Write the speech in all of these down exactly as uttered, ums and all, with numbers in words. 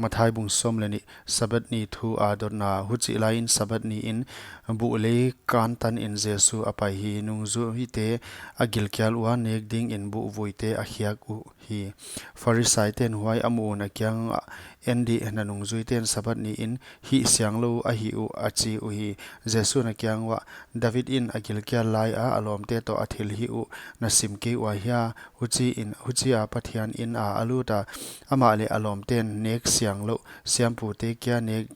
Matthai bung sawm leh nih. Sabbath ni thu a dotna. Huchih laiin Sabbath niin buh lei kantan in Jesu a pai hi. Nungzuite a gilkial ua nek dingin buhvuite a khiak uhi. Pharisaite'n huai a muh un a kiangah, "En dih, na nungzuite'n Sabbath niin hih siang lou ahi uh," a chi uhi. Jesu'n a kiang uah, "David in a gilkial laia a lawmte toh a thilhih uh na sim kei ua hia? Huchiin, huchia Pathian inn ah a lut a, amah leh a lawmte'n nek siang louh siampute kia nek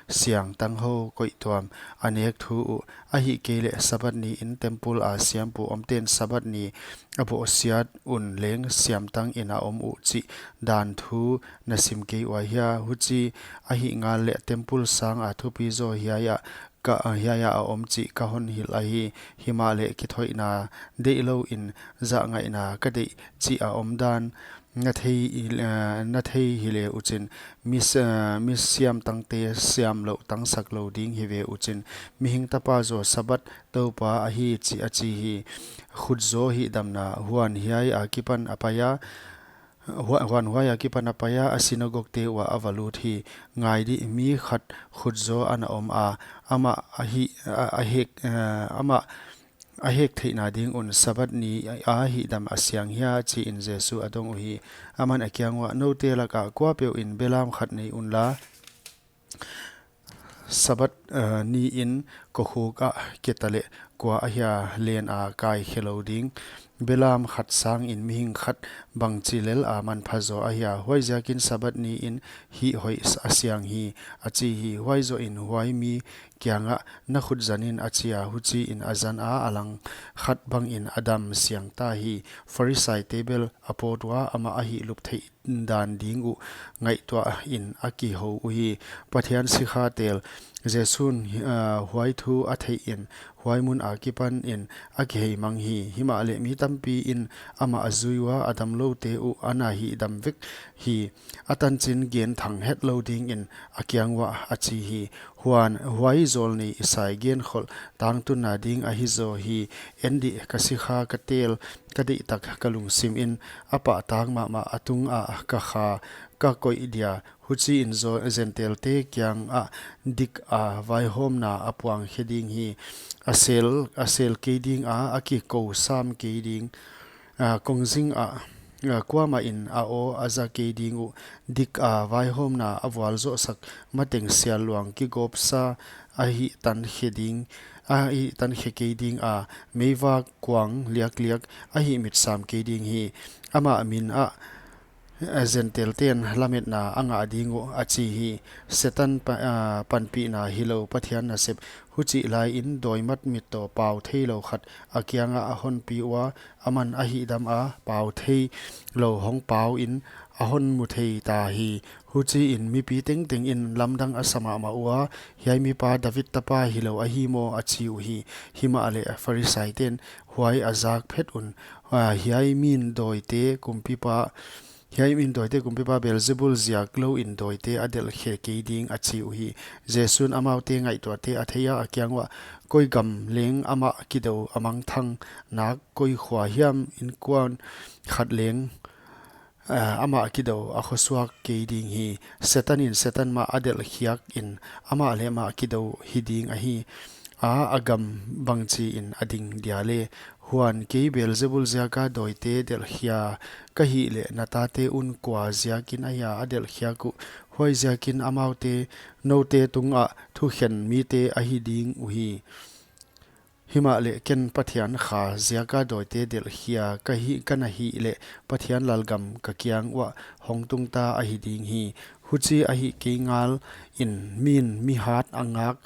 siang tanghou koih tuam a nek thu uh. Ahihkeileh Sabbath niin temple a siampu omte'n Sabbath ni a bawhsiat un leng siamtang in a om uh chih dan thu na sim kei ua hia? Huchi ahih ngal leh temple sanga thupi zaw hiaia ka, hiaia a om chih ka hon hilh ahi. Himahleh kithoihna deih louin zahngaihna ka deih chih a omdan na thei, eh, na thei hile uchin, mi s-, eh, mi siamtangte siam louh tangsak lou ding hi ve uchin, Mihing Tapa zaw Sabbath Toupa ahi chih a chi hi." Khutzaw hihdamna. Huan hiai akipan a paia, hua-, huan huai akipan a paia, a synagogue-te uah a va lut hi. Ngai dih, mi khat khutzaw ana om a, amah a hi, a, a hek, eh, amah a hek theihna ding un Sabbath ni a hihdam a siang hia, chiin Jesu a dong uhi. Aman a kiang uah, "Noute lakah kuapeuh in belam khat nei unla, Sabbath, eh, niin kokhuk ah keta leh kua ahia len a kai khe lou ding? Belam khat sangin mihing khat bangchi lel a manpha zaw ahia? Huaiziakin Sabbath niin hih hoih a siang hi," a chi hi. Huai zohin huai mi kiangah, "Na khut zanin," a chi a, huchiin a zan a, a langkhat bangin a dam siang ta hi. Pharisaite bel a pawt ua, amah a hihlup theih dan ding uh ngaihtuahin a kihou uhi. Pathian sikha tel. Jesu'n, ah, huai thu a theihin, huai mun akipanin a kiheimang hi. Himahleh mi tampiin amah a zui ua, a damloute uh ana hihdam vek hi. A tanchin gen thang hetlou dingin a kiang uah a chi hi. Huan, huai zawlnei Isai genkholh tangtunna ding ahi zaw hi. "En dih, ka sikha ka tel, ka deihtak ka lungsimin a pahtak mahmah, a tungah ka kha ka koih dia. Huchiin zaw Gentile-te kiangah dik a vaihawmna a puang khe ding hi. A sel, a sel kei ding a, a kikou sam kei ding. Ah, kongzing ah, ah, kuamahin a aw a za kei ding uh. Dik a vaihawmna a vualzohsak mateng sial luang kigawpsa a hihtan khe ding, a hihtan khe kei ding a, meivak kuang liakliak a hihmit sam kei ding hi. Amah min ah, ah, Gentile-te'n lametna a ngah ding uh," a chi hi. Setan pa-, ah, panpihna hilou Pathian nasep. Huchih laiin dawi matmit toh pau theilou khat a kiangah a honpi ua, aman a hihdam a, pau theilou hong pauin a hon mu thei ta hi. Huchiin mipi tengtengin lamdang a sa mahmah ua, "Hiai mipa David tapa hilou ahi maw?" a chi uhi. Himahleh Pharisaite'n huai a zak phet un, ah, "Hiai min dawite kumpipa, hiai min dawite kumpipa Beelzebul ziak louin dawite a delh khe kei ding," a chi uhi. Jesu'n amaute ngaihtuahte a thei a, a kiang uah, "Koi gam leng amah kidou a mangthang nak, koi khua hiam inkuan khat leng, ah, amah kidou a khosuak kei ding hi. Setanin Setan mah a delhkhiakin amah leh amah kidou hi ding ahi a, a gam bangchiin a ding dia le? Huan kei Beelzebul ziaka dawite delhkhia ka hih leh, na tate un kua ziakin ahia a delhkhiak uh? Huaiziakin amaute noute tungah thukhen mite ahi ding uhi. Himahleh ken Pathian kha ziaka dawite delhkhia ka hi, ka na hih leh, Pathian lalgam ka kiang uah hong tungta ahi ding hi. Huchi ahih kei ngalin min mihat a ngak,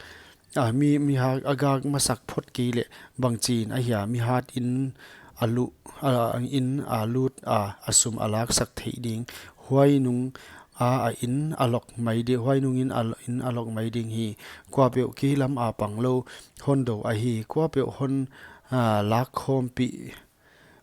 ah, mi, mihat a gak masak phot kei leh, bangchiin ahia mihat in a lu-, ah, in a lut a, a sum a laksak theih ding? Huai nung a, a in a lok mai di-, huai nungin a lo-, in a lok mai ding hi. Kuapeuh kei lam a pang lou hon dou ahi. Kuapeuh hon, ah, lakkhawmpih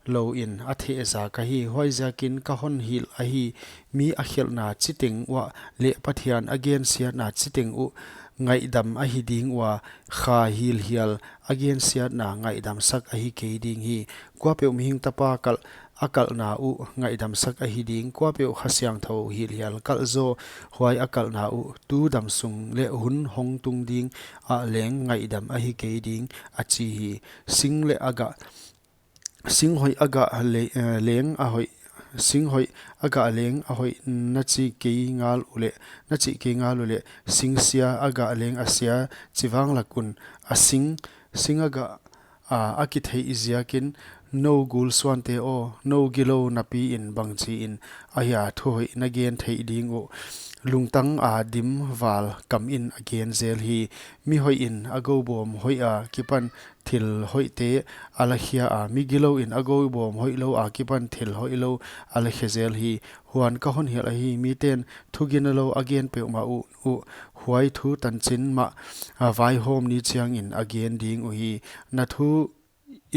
louin a thehzak ahi. Huaiziakin ka hon hilh ahi, mi a khelhna chiteng uah leh Pathian a gensiatna chiteng uh ngaihdam ahi ding ua, kha hilhial a gensiatna ngaihdamsak ahi kei ding hi. Kuapeuh Mihing Tapa kalh a kalhna uh ngaihdamsak ahi ding. Kuapeuh Kha Siangthou hilhial kalh zaw, huai a kalhna uh tu dam sung leh hun hongtung ding ah leng ngaihdam ahi kei ding, a chi hi. Sing leh a gah, sing hoih a gah le-, eh, leng a hoih, sing hoih a gah leng a hoih na chi kei ngal uleh, na chi kei ngal uleh, sing sia a gah leng a sia chi vanglak un. A sing, sing a gah, a, a kitheih ziakin, nou gul suante aw, nou gilou napi in bangchi in ahia thu hoih na gen theih ding uh? Lungtang a dim val kam in a gen zel hi. Mi hoih in a goubawm hoih a kipan thil hoihte a la khia a, mi gilou in a goubawm hoihlou a kipan thil hoihlou a la khe zel hi. Huan ka hon hilh ahi, miten thu ginalou a gen peuhmah uh, uh, huai thu tanchin mah, a, vaihawm ni chiangin a gen ding uhi. Na thu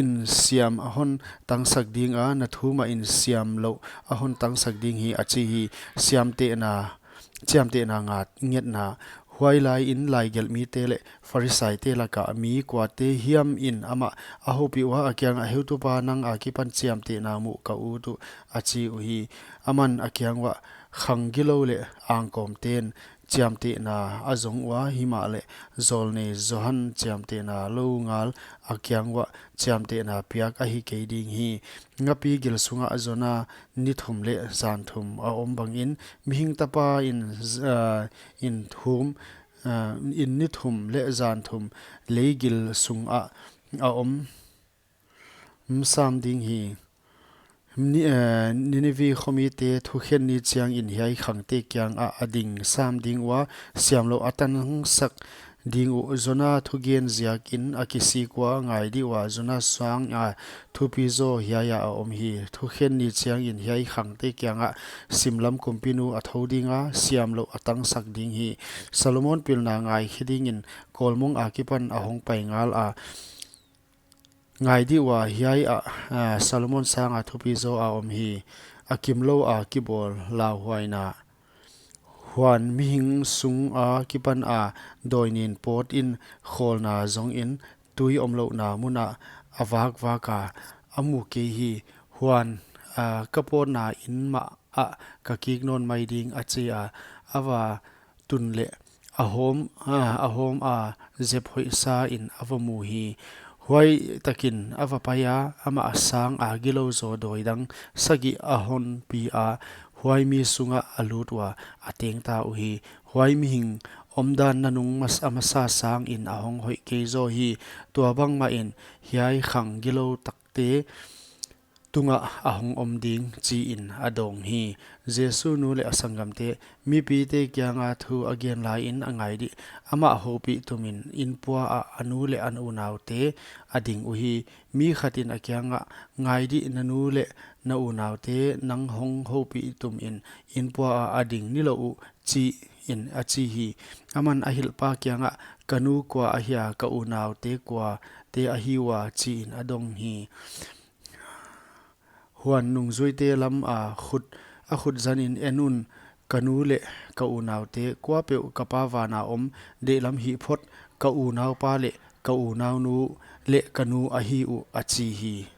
in siam a hon tangsak ding a, na thu mah in siam louh a hon tangsak ding hi, a chi hi. Siamtehna, chiamtehna nga ngetna. Huai lai in laigelh mite leh Pharisaite laka mi kuate hiam in amah a houpih ua, a kiang ah, Heutupa, nang a kipan chiamtehna muh ka ut uh, a chi uhi. Aman a kiang uah, Khang gilou leh angkawmten chiamtehna a zong ua, himahleh zawlnei Johan chiamtehna lou ngal a kiang uah chiamtehna piak ahi kei ding hi. Ngapi gil sungah Jona ni thum leh zan thum a om bangin, Mihing Tapa in, ah, in thum, ah, in ni thum leh zan thum leigil sungah a om sam ding hi. Ni-, eh, Ninivi khomite thukhen ni chiangin hiai khangte kiangah a ding sam ding ua, siamlouh a tangsak ding uh. Jona thugen ziakin a kisik ua, ngai dih ua, Jona sang a thupi zaw hiai ah a om hi. Thukhen ni chiangin hiai khangte kiangah simlam kumpinu a thou ding a, siamlouh a tangsak ding hi. Solomon pilna ngaikhe dingin kawlmong a kipan a hong pai ngal a, ngai dih ua, hiai ah, ah, Solomon sang a thupi zaw a om hi. A kimlou a kibawl lauhuaina. Huan mihing sung a kipan a dawi nin pawt in khawlna zongin tui omlouhna mun ah a vakvak a, a mu kei hi. Huan, ah, ka pawtna in mah ah ka kik nawn mai ding, a chi a. A va tun leh a hawm, ah, a hawm a zep hoih sa in a va mu hi. Huai takin a va pai a, amah a sang a gilou zaw dawi dang sagih a hon pi a, huai mi sungah a lut ua, a teng ta uhi. Huai mihing omdan nanung mas-, a masa sangin a hong hoih kei zaw hi. Tuabang mahin hiai khang gilou takte tungah a hong om ding, chi in a dawng hi. Jesu nu leh a sanggamte, mipite kianga thu a gen lai in a ngai dih. Amah houpih tumin inpua ah a nu leh a unaute a ding uhi. Mi khat in a kiangah, ngai dih, na nu leh na unaute nang hong houpih tumin inpua ah a ding nilouh uh, chi in a chi hi. Aman a hilhpa kiangah, ka nu kua ahia, ka unaute kuate ahi ua, chi in a dong hi. Huan nungzuite lam a khut, a khut zanin, en un, ka nu leh ka unaute, kuapeuh ka Pa vana om deihlam hih phot, ka unaupa leh ka unaunu leh ka nu ahi uh, a chi hi.